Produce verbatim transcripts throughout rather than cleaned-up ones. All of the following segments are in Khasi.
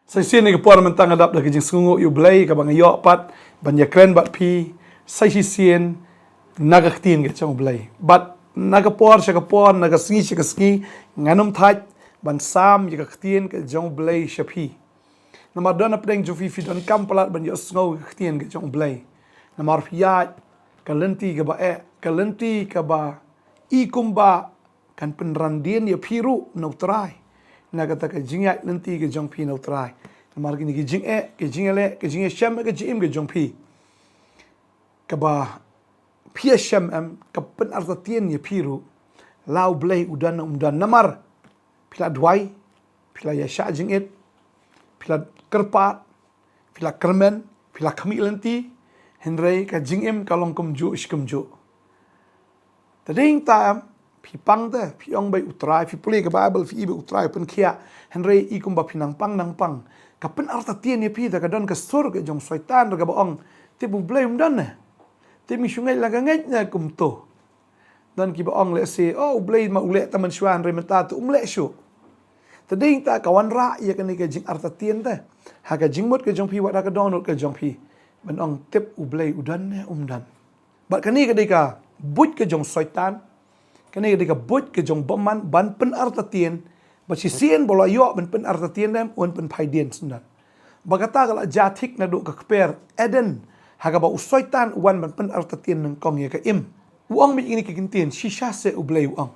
Sa shisien ïa ka por mynta nga dap da ka jingsngew ïa U Blei kaba nga ïoh pat ban ïakren bad phi sa shisien na ka ktien ka jong U Blei. Bad na ka por sha ka por, na ka sngi sha ka sngi, ngan ym thait ban sam ïa ka ktien ka jong U Blei sha phi. Namar don na pdeng jong phi, phi donkam palat ban ïohsngew ïa ka ktien ka jong U Blei. Namar phi ïaid ka lynti kaba eh, ka lynti kaba i kumba kan pynran dien ïa phi ruh na U Trai. Na kata ka jingïaid lynti ka jong phi na U Trai. Namar kine ki jingeh, ki jingïaleh, ki jingïashem, ka jingim ka jong phi, kaba phi ïashem em, ka pynartatien ïa phi ruh. La U Blei u don ne um don, namar phi la duwai, phi la ïashah jingit, phi la kyrpad, phi la kyrmen, phi la khmih lynti, hynrei ka jingim ka long kumjuh shi kumjuh. Te dei ta em, phi pang te, phi ong beit U Trai, phi pule ka Baibl, phi i beit U Trai u pynkhiah, hynrei i kumba phi nang pang, nang pang. Ka pynartatien ïa phi, te ka don ka sur ka jong Soitan ruh kaba ong, tip U Blei um don ne? Tip ngi shu ngeit la ka ngeit ne kumto? Don kiba ong lehse, oh, U Blei ma u leh tang mynshuwa, hynrei mynta te um leh shuh. Te dei ta ka wanrah ïa kane ka jingartatien te ha ka jingmut ka jong phi, wat ha ka dohnud ka jong phi, ban ong tip U Blei u don ne um don. Bad kane ka dei ka buit ka jong Soitan. Kane ka dei ka buit ka jong bymman ban pynartatien. Bad shisien ba u la ïoh ban pynartatien, em, un pynphai dien syndon. Ba kata ka la jia thik naduh ka kper Eden, ha kaba u Soitan u wan ban pynartatien nyngkong ïa ka Im. U ong beit ïa kine ki kyntien, shisha seh U Blei u ong.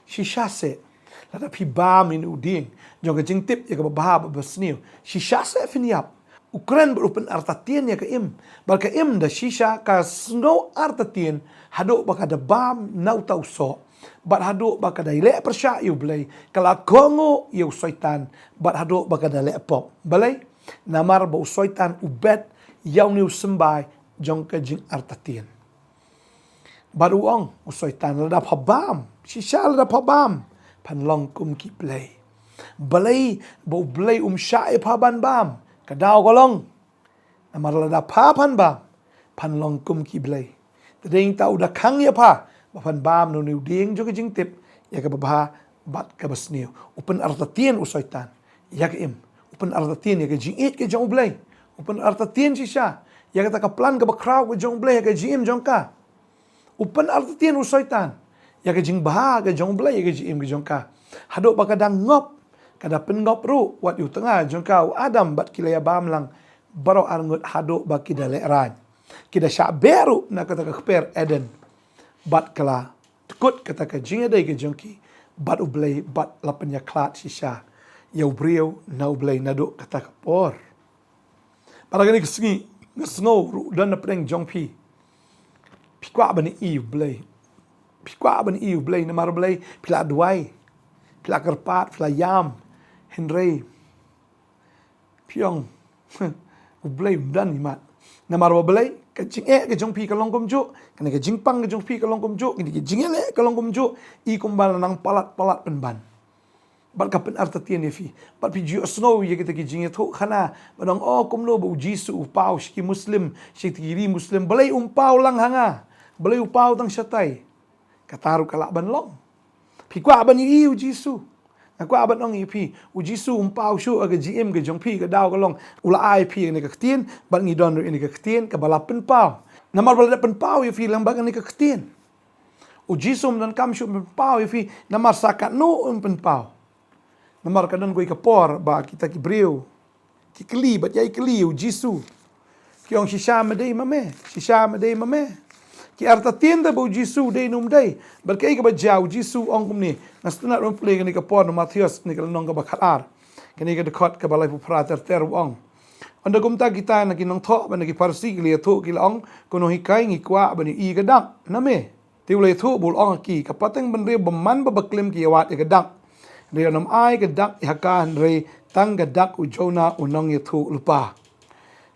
Shisha seh. Lada phi bam ïa une u dieng jong ka jingtip ïa kaba bha bad basniew, shisha seh phin ïap. U kren bad u pynartatien ïa ka Im. Bad ka Im da shisha ka sngew artatien haduh ba ka da bam na uta u soh. Bad haduh ba ka da leh pyrshah ïa U Blei, ka la kohnguh ïa u Soitan, bad haduh ba ka da leh pop. Balei? Namar ba u Soitan u bet ïa une u symbai jong ka jingartatien. Bad u ong u Soitan, lada pha bam, shisha lada pha bam, phan long kum ki blei. Balei ba U Blei um shah ïa pha ban bam? Ka daw ka long, namar lada pha phan bam, phan long kum ki blei. Te dei ta u da khang ïa pha ba phan bam na une u dieng jong ka jingtip ïa kaba bha bad kaba sniew. U pynartatien u Soitan ïa ka Im. U pynartatien ïa ka jingïeit ka jong U Blei. U pynartatien shisha ïa kata ka plan kaba khraw ka jong U Blei ha ka jingim jong ka. U pynartatien u Soitan ïa ka jingbha ka jong U Blei ha ka jingim ka jong ka. Haduh ba ka dang ngop, ka da pynngop ruh wat ïa u tnga jong ka u Adam bad ki la ïa bam lang baroh arngut haduh ba ki da lehraiñ. Ki da shah beh ruh na kata ka kper Eden. Bad ka la tkut kata ka jingïadei ka jong ki bad U Blei, bad la pynïakhlad shisha ïa u briew na U Blei naduh kata ka por. Bad ha kane ka sngi nga sngew ruh don na pdeng jong phi, phi kwah ban ïohi U Blei. Phi kwah ban ïohi U Blei, namar balei? Phi la duwai, phi la kyrpad, phi la ïam, hynrei phi ong U Blei um don imat. Namar balei? Ka jingeh ka jong phi ka long kumjuh, kane ka jingpang ka jong phi ka long kumjuh, kane ka jingïaleh ka long kumjuh. I kumba la nang palat palat pynban. Bad ka pynartatien ïa phi. Bad phi ju ïohsngew ïa kita ki jingïathuhkhana, bad ong, oh, kumno ba U Jisu u paw sha ki Muslim, sha kita ki ri Muslim? Balei um paw lang ha nga? Balei u paw tang shatai? Kata ruh ka lah ban long. Phi kwah ban ïohi U Jisu? Nga kwah ban ong ïa phi, U Jisu um paw shuh ha ka jingim ka jong phi. Ka daw ka long u la ai phi ïa kane ka ktien, bad ngi don ruh ïa kane ka ktien kaba la pynpaw. Namar ba la dep pynpaw ïa phi lang bad kane ka ktien. U Jisu um donkam shuh pynpaw ïa phi, namar sa katno un pynpaw? Namar ka don kawei ka por ba kita ki briew ki kylli bad ïai kylli ïa U Jisu. Ki ong, shisha me dei ma me, shisha me dei ma me. Ki artatien te ba U Jisu u dei ne um dei. Bad kaei kaba jia? U Jisu u ong kumne, nga sngewtynnat ban pule kane ka por na Mathaios, kane ka lynnong kaba khatar, kane ka dkhot kaba laiphew phra ter ter, u ong, ynda kumta kita na ki nongthoh bad na ki Pharisi ki la ïathuh, ki la ong, ko nonghikai, ngi kwah ban ïohi ka dak. Na me? Te u la ïathuh bad u la ong ha ki, ka pateng bynriew bymman bad baklim ki ïawad ïa ka dak, hynrei ym ai ka dak ïa ka, hynrei tang ka dak u Jonah u nongïathuhlypa.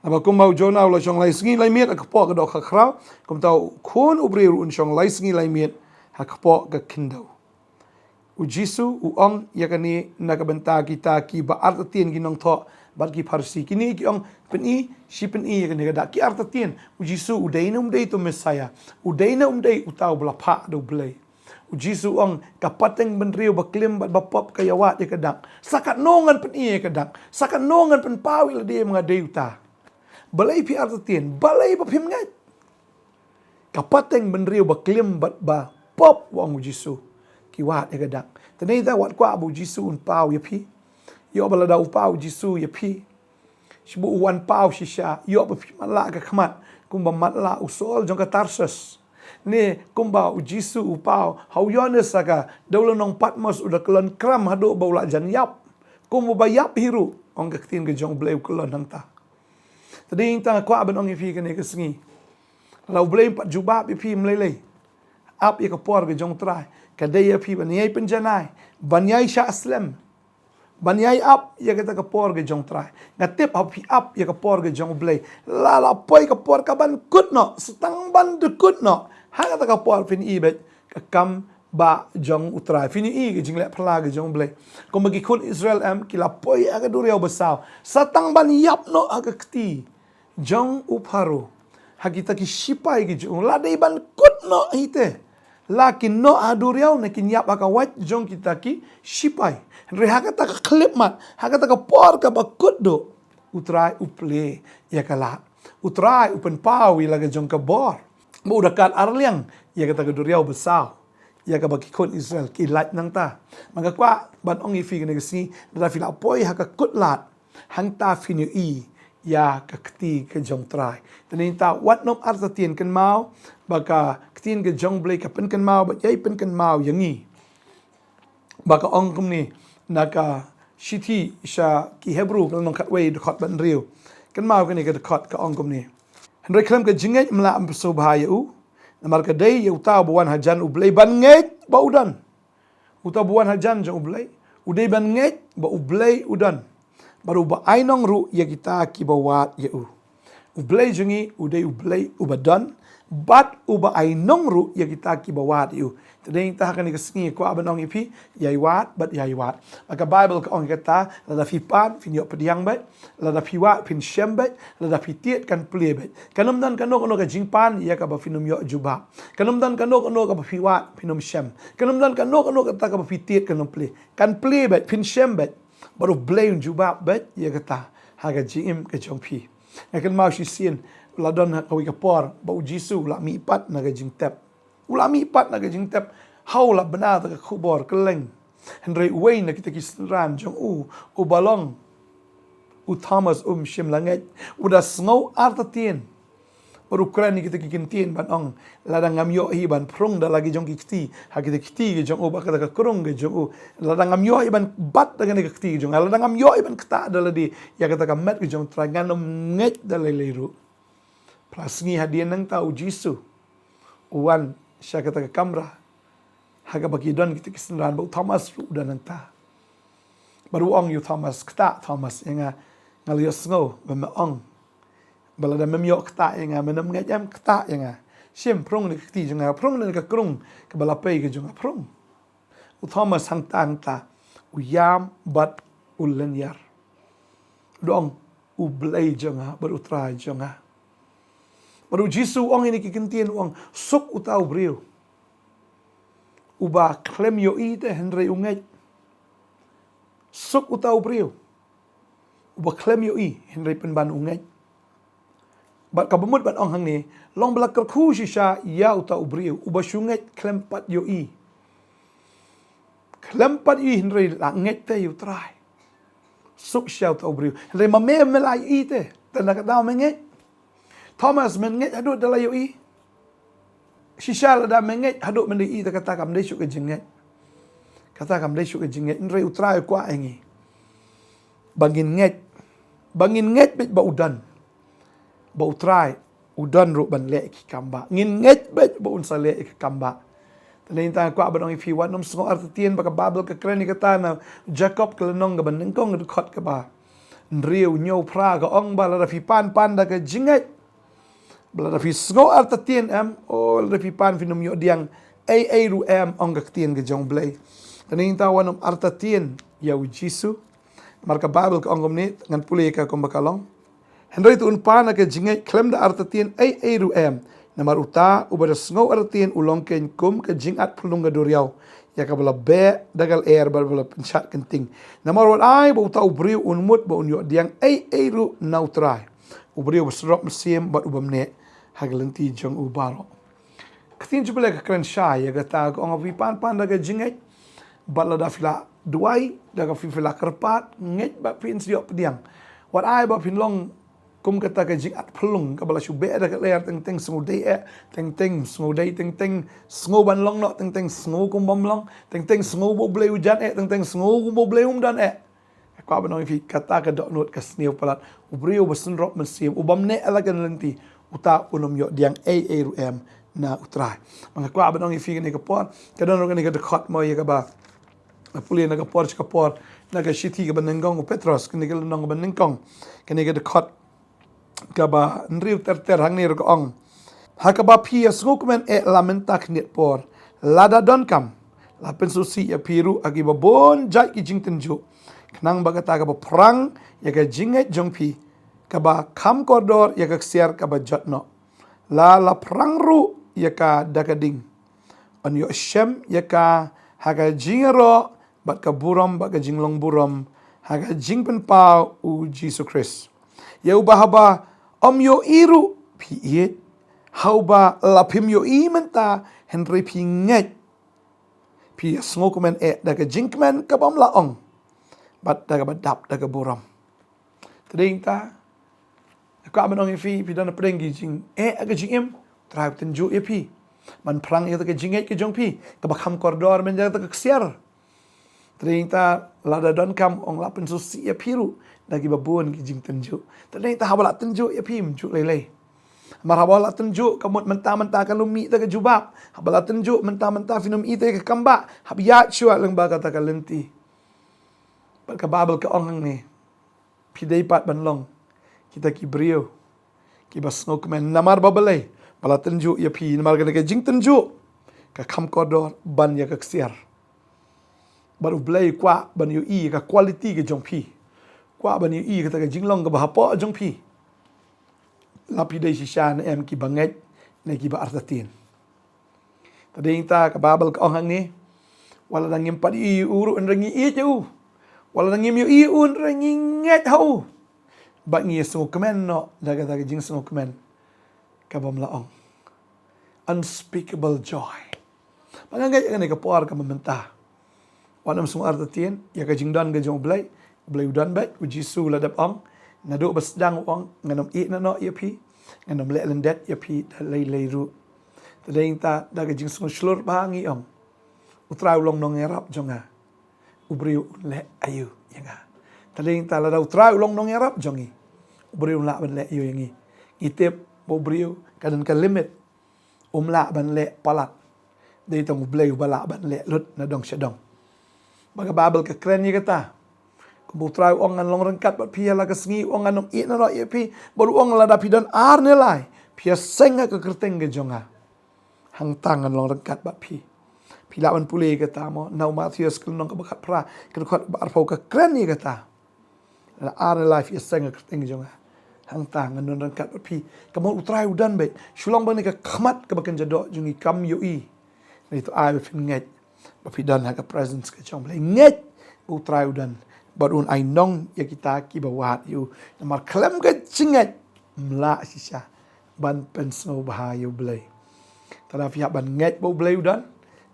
Naba kumba u Jonah u la shong lai sngi lai miet ha kpoh ka dohkha khraw, kumta u Khun u briew ruh un shong lai sngi lai miet ha kpoh ka khyndew. U Jisu u ong ïa kane na ka bynta kita kiba artatien, ki nongthoh bad ki Pharisi. Kine ki ong, pyni, shi pyni ïa kane ka dak. Ki artatien, U Jisu u dei ne um dei uta u Messaïah? U dei ne um dei uta uba la phah da U Blei? U Jisu u ong, ka pateng bynriew ba klim bad ba pop ka ïawad ïa ka dak. Sa katno ngan pyni ïa ka dak? Sa katno ngan pynpaw ïa lade ba nga dei uta? Balei phi artatien? Balei ba phim ngeit? Ka pateng bynriew ba klim bad ba pop, u ong u Jisu, ki wad ïa ka dak. Te nangta wat kwah ba u Jisu un paw ïa phi. Ïoh ba lada u paw u Jisu ïa phi, shu ba u wan paw shisha, ïoh ba phi matlah ka khmat kumba matlah u Saul jong ka Tarsus. Ne kumba u Jisu u paw ha u Ïoannis ha ka dewlynnong Patmos, u da kyllon kram haduh ba u la jan ïap. Kumba ba ïap hi ruh, ong ka ktien ka jong U Blei, u kyllon hangta. Te dei tang kwah ban ong ïa phi kane ka sngi, la U Blei um pat jubab ïa phi ym lei lei, ap ïa ka por ka jong U Trai. Ka dei ïa phi ban ïai pynjanai, ban ïai shah slem, ban ïai ap ïa kata ka por ka jong U Trai. Nga tip haba phi ap ïa ka por ka jong U Blei, la la poi ka por kaban kut noh, sa tang ban da kut noh, ha kata ka por phin i beit ka kam ba jong U Trai, phin i ka jingleh phylla ka jong U Blei. Kumba ki khun Israel em, ki la poi ha ka duriaw basaw, sa tang ban ïap noh ha ka kti jong u Pharaoh, ha kita ki shipai ki jong u. La dei ban kut noh hi te, la kin noh ha duriaw ne kin ïap ha ka wait jong kita ki shipai. Hynrei ha kata ka khyllipmat, ha kata ka por kaba kut duh, U Trai u plie ïa ka lad. U Trai u pynpaw ïa la ka jong ka bor, ba u da kat arliang ïa kata ka duriaw basaw, ïa kaba ki khun Israel ki lait nangta. Nga kwah ban ong ïa phi kane ka sngi, lada phi la poi ha ka kut lad, hangta phin ïohi ïa ka kti ka jong U Trai. Te nangta wat nym artatien, kynmaw ba ka ktien ka jong U Blei ka pynkynmaw bad ïai pynkynmaw ïa ngi. Ba ka ong kumne na ka shithi sha ki Hebru, ka lynnong khatwei, dkhot ba hynriew. Kynmaw kane ka dkhot, ka ong kumne: Hynrei khlem ka jingngeit ym lah ban pynshongkha ïa u, namar ka dei ïa uta uba wan hajan U Blei ban ngeit ba u don. Uta uba wan hajan jong U Blei u dei ban ngeit ba U Blei u don, bad uba ainong ruh ïa kita kiba wad ïa u. U Blei jong ngi u dei U Blei uba don bad uba ainong ruh ïa kita kiba wad ïa u. Te dei nangta ha kane ka sngi nga kwah ban ong ïa phi, ïai wad bad ïai wad. Ba ka Baibl ka ong ïa kata, lada phi pan phin ïoh pdiang beit, lada phi wad phin shem beit, lada phi tied kan plie beit. Kan ym don kano kano ka jingpan ïa kaba phin ym ïoh jubab. Kan ym don kano kano kaba phi wad phin ym shem. Kan ym don kano kano kata kaba phi tied kan ym plie. Kan plie beit, phin shem beit, bad U Blei un jubab beit ïa kata ha ka jingim ka jong phi. Nga kynmaw shisien, la don ha kawei ka por ba U Jisu u la mih pat na ka jingtep. U la mih pat na ka jingtep, ha u la bna ta ka khubor kylleng. Hynrei uwei na kita ki synran jong u, uba long u Thomas, um shym la ngeit. U da sngew artatien, bad u kren ïa kita ki kyntien ban ong, lada ngam ïoh hi ban phrung da la ki jong ki kti ha kita ki kti ki jong u, bad kata ka krung ki jong u, lada ngam ïoh hi ban bat da kane ka kti ki jong u, lada ngam ïoh hi ban ktah da lade ïa kata ka met ki jong U Trai, ngan ym ngeit da lei lei ruh. Phra sngi hadien nangta U Jisu u wan sha kata ka kamra ha kaba ki don kita ki synran, bad u Thomas ruh u don nangta. Bad u ong ïa u Thomas, ktah Thomas ïa nga, nga la ïohsngew ba me ong ba lada mem ïoh ktah ïa nga, men ym ngeit em? Ktah ïa nga. Shim, phrung na ka kti jong nga, phrung na ka krung kaba la pei ka jong nga, phrung. U Thomas hangta hangta u ïam bad u lynñiar. U da ong, U Blei jong nga bad U Trai jong nga. Bad U Jisu u ong ïa kine ki kyntien, u ong, suk uta u briew uba khlem ïohi te hynrei u ngeit. Suk uta u briew uba khlem ïohi hynrei pynban u ngeit. Bad kaba mut ban ong hangne, long ba la kyrkhu shisha ïa uta u briew uba shu ngeit khlem pat ïohi. Khlem pat ïohi hynrei la ngeit te ïa U Trai. Suk shisha uta u briew. Hynrei ma me, me la ïohi te, te na ka daw me ngeit? Thomas, men ngeit haduh da la ïohi? Shisha lada me ngeit haduh men da ïohi, te kata kam dei shuh ka jingngeit. Kata kam dei shuh ka jingngeit. Hynrei U Trai u kwah ïa ngi ba ngin ngeit, ba ngin ngeit beit ba u don, ba U Trai u don ruh ban leh ki kam ba. Ngin ngeit beit ba un sa leh ki kam ba. Te nangta nga kwah ban ong ïa phi, wat nym sngew artatien, ba ka Baibl ka kren ïa kata na Jakob ka lynnong kaba nyngkong, ka dkhot kaba hynriew, hynñiew, phra, ka ong ba lada phi pan, pan da ka jingngeit, ba lada phi sngew artatien em, o, lada phi pan phin ym ïoh pdiang ei ei ruh em, ong ka ktien ka jong U Blei. Te nangta wat nym artatien ïa U Jisu. Namar ka Baibl ka ong kumne, ngan pule ïa ka kumba ka long. Hynrei to un pan ha ka jingngeit khlem da artatien ei ei ruh em, Namar uta uba da sngew artatien u long kein kum ka jingat phyllung ka duriaw, ïa kaba la beh da ka lyer bad ba la pynshad kynting. Namar wat ai ba uta u briew un mut ba un ïoh diang ei ei ruh na U Trai, u briew ba synrop mynsiem bad u bym neh ha ka lynti jong u baroh. Ka ktien jong U Blei ka kren shai ïa kata, ka ong, phi pan pan da ka jingngeit, bad lada phi la duwai, da ka phi phi la kyrpad, ngeit ba phin sa ïoh pdiang. Wat ai ba phin long kum kata ka jingat phyllung kaba la shu beh da ka lyer, teng teng sngew dei eh, teng teng sngew dei, teng teng sngew ban long noh, teng teng sngew kum bym long, teng teng sngew ba U Blei u jan eh, teng teng sngew kum ba U Blei um don eh. Nga kwah ban ong ïa phi, kata ka dohnud ka sniew palat, u briew ba synrop mynsiem, u bym neh ha la ka lynti, uta un ym ïoh diang ei ei ruh em na U Trai. Nga kwah ban ong ïa phi kane ka por, ka don ruh kane ka dkhot mo ïa kaba pule na ka por sha ka por, na ka shithi kaba nyngkong u Petros, kane ka lynnong kaba nyngkong, kane ka dkhot kaba hynriew ter ter, hangne ruh ka ong. Ha kaba phi ïa sngewkmen eh la mynta khyndiat por, lada donkam, la pynsngewsih ïa phi ruh ha kiba bun jait ki jingtynjuh, khnang ba kata kaba phrang ïa ka jingngeit jong phi, kaba kham kordor ïa ka ksiar kaba jot noh, la la phrang ruh ïa ka da ka ding, yn ïoh shem ïa ka ha ka jingïaroh bad ka burom bad ka jinglong burom ha ka jingpynpaw U Jisu Khrist. Ïa uba haba ym ïohi ruh phi ïeit, ha uba la phim ïohi mynta hynrei phi ngeit, phi ïa sngewkmen eh da ka jingkmen ka bym lah ong, bad da kaba dap da ka burom. Te dei ta, nga kwah ban ong ïa phi, phi don hapdeng ki jingeh ha ka jingim, U Trai u tynjuh ïa phi ban phrang ïa ka jingngeit ka jong phi kaba kham kordor ban ïa ka ksiar. Te dei ta, lada donkam, ong, la pynsngewsih ïa phi ruh da kiba bun ki jingtynjuh. Te dei ta, haba la tynjuh ïa phi, ym juh lei lei. Namar haba la tynjuh, ka mut mynta mynta kan ym mih da ka jubab. Haba la tynjuh, mynta mynta phin ym i te ka kambah, hap ïaid shuwa lyngba kata ka lynti. Bad ka Baibl ka ong hangne, phi dei pat ban long kita ki briew kiba sngewkmen, namar ba balei? Ba la tynjuh ïa phi, namar kane ka jingtynjuh ka kham kordor ban ïa ka ksiar. Bad U Blei u kwah ban ïohi ïa ka quality ka jong phi, kwah ban ïohi ïa kata ka jinglong kaba hapoh jong phi, la phi dei shisha ne em kiba ngeit ne kiba artatien. Te dei ta, ka Baibl ka ong hangne, wat lada ngim pat ïohi ïa u ruh, hynrei ngi ïeit ïa u. Wat lada ngim ïohi ïa u, hynrei ngi ngeit ha u, bad ngi ïa sngewkmen noh da kata ka jingsngewkmen ka bym lah ong. Unspeakable joy. Ba nga ngeit ïa kane ka por kaba mynta, wat nym sngew artatien ïa ka jingdon ka jong U Blei. U Blei u don beit, U Jisu u la dep ong, naduh ba sdang u ong, ngan ym ïehnoh noh ïa phi, ngan ym leh lyndet ïa phi da lei lei ruh. Te dei ta, da ka jingsngewshlur ba ngi ong, U Trai u long nongïarap jong nga, u briew un leh aïu ïa nga? Te dei ta, lada U Trai u long nongïarap jong ngi, u briew un lah ban leh aïu ïa ngi? Ngi tip ba u briew ka don ka limit, um lah ban leh palat. Dei tang U Blei uba lah ban leh lut na dong sha dong. Ba ka Baibl ka kren ïa kata. Kumba U Trai u ong, ngan long ryngkat bad phi ha la ka sngi, u ong, ngan ym ïehnoh noh ïa phi. Bad u ong, lada phi don ar ne lai, phi ïaseng ha ka kyrteng ka jong nga, hangta ngan long ryngkat bad phi. Phi lah ban pule ïa kata mo, na u Mathaios ka lynnong kaba khatphra, ka dkhot ba arphew, ka kren ïa kata. Lada ar ne lai phi ïaseng ha ka kyrteng jong nga, hangta ngan don ryngkat bad phi. Ka mut U Trai u don beit. Shu long ba kane ka khmat kaba kynja doh jong ngi kam ïohi. Ngi to ai ba phin ngeit ba phi don ha ka presence ka jong U Blei. Ngeit ba U Trai u don bad un ai nong ïa kita kiba wad ïa u. Namar khlem ka jingngeit ym lah shisha ban pynsngewbha ïa U Blei. Te lada phi hap ban ngeit ba U Blei u don,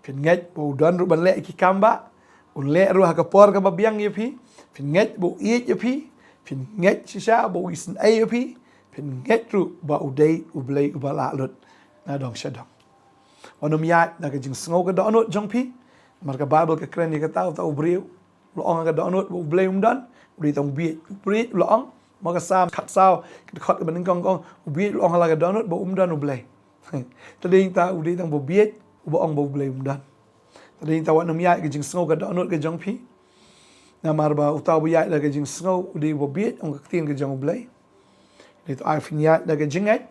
phin ngeit ba u don ruh ban leh ïa ki kam ba un leh ruh ha ka por kaba biang ïa phi, phin ngeit ba u ïeit ïa phi, phin ngeit shisha ba u isynei ïa phi, phin ngeit ruh ba u dei U Blei uba lah lut na dong sha dong. Wat nym ïaid na ka jingsngew ka dohnud jong phi. Namar ka Baibl ka kren ïa kata, uta u briew u la ong ha ka dohnud ba U Blei um don, u dei tang u bieit. U bieit u la ong, mo, ka Salm khatsaw, ka dkhot kaba nyngkong ka ong, u bieit u la ong ha la ka dohnud ba um don U Blei. Te dei ta, u dei tang ba bieit uba ong ba U Blei um don. Te dei ta, wat nym ïaid ka jingsngew ka dohnud ka jong phi. Namar ba uta uba ïaid da ka jingsngew u dei uba bieit, ong ka ktien ka jong U Blei. Dei ta, ai phin ïaid da ka jingngeit.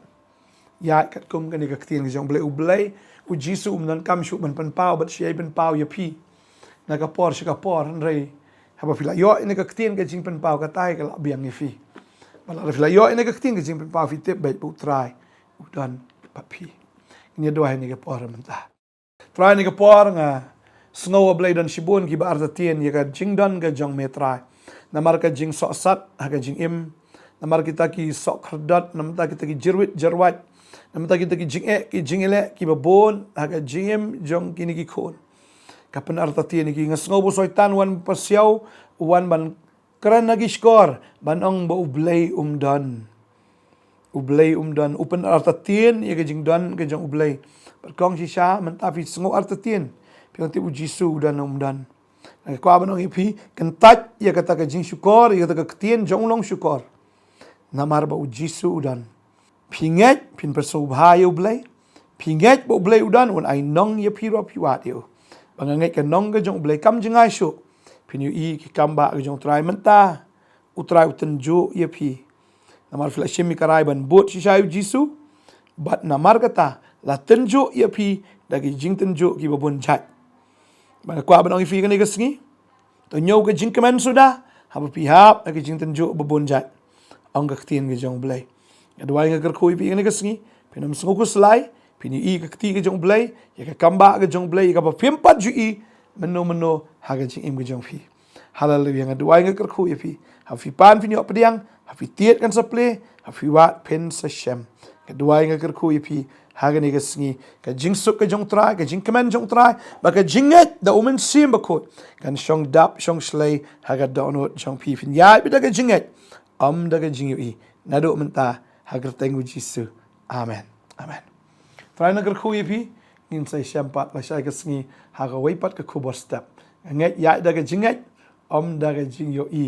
Ïaid katkum kane ka ktien ka jong U Blei. U Blei, U Jisu um donkam shuh ban pynpaw bad shu ïai pynpaw ïa phi na ka por sha ka por, hynrei haba phi la ïoh ïa kane ka ktien ka jingpynpaw, katai ka la biang ïa phi. Bad lada phi la ïoh ïa kane ka ktien ka jingpynpaw, phi tip beit ba U Trai u don bad phi. Ngi duwai ha kane ka por mynta. Trai, ha kane ka por nga sngew, A Blei, don shibun kiba artatien ïa ka jingdon ka jong me, Trai. Namar ka jingsohsat ha ka jingim, namar kita ki sohkhyrdot, namar kita ki jyrwit jyrwait, namar kita ki jingeh ki jingïaleh kiba bun ha ka jingim jong kine ki khun, ka pynartatien ïa ki. Nga sngew ba u Soitan u wan pasiaw, u wan ban kren ha ki shkor ban ong ba U Blei um don. U Blei um don. U pynartatien ïa ka jingdon ka jong U Blei. Bad kong shisha mynta phi sngew artatien, phi ong, te U Jisu u don ne um don? Nga kwah ban ong ïa phi, kyntait ïa kata ka jingshukor, ïa kata ka ktien jong u nongshukor. Namar ba U Jisu u don. Phi ngeit, phin pynsngewbha ïa U Blei. Phi ngeit ba U Blei u don, un ai nong ïa phi ruh ba phi wad ïa u. Ba nga ngeit ka nong ka jong U Blei kam jngai shuh. Phin ïohi ki kambah ka jong U Trai mynta. U Trai u tynjuh ïa phi. Namar phi la shim ïa ka rai ban bud shisha ïa U Jisu. Bad namar kata la tynjuh ïa phi da ki jingtynjuh kiba bun jait. Ba nga kwah ban ong ïa phi ha kane ka sngi, to ñiew ka jingkmen suda, haba phi hap ha ka jingtynjuh ba bun jait, ong ka ktien ka jong U Blei. Nga duwai, nga kyrkhu ïa phi ha kane ka sngi, phin ym sngew khuslai, phin ïohi ka kti ka jong U Blei, ïa ka kambah ka jong U Blei, ïa kaba phim pat ju ïohi mynno mynno ha ka jingim ka jong phi. Haleluia. Nga duwai, nga kyrkhu ïa phi, haba phi pan phin ïoh pdiang, haba phi tied kan sa plie, haba phi wad phin sa shem. Nga duwai, nga kyrkhu ïa phi ha kane ka sngi, ka jingsuk ka jong U Trai, ka jingkmen jong U Trai, bad ka jingngeit da U Mynsiem Bakhuid kan shong dap shong shlei ha ka dohnud jong phi. Phin ïaid beit da ka jingngeit, ym da ka jingïohi, naduh mynta ha ka kyrteng U Jisu. Amen. Amen. Trai un kyrkhu ïa phi. Ngin sa ïashem pat lashai ka sngi ha kawei pat ka khubor step. Nga ngeit, ïaid da ka jingngeit, ym da ka jingïohi.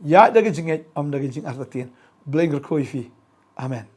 Ïaid da ka jingngeit, ym da ka jingartatien. U Blei un kyrkhu ïa phi. Amen.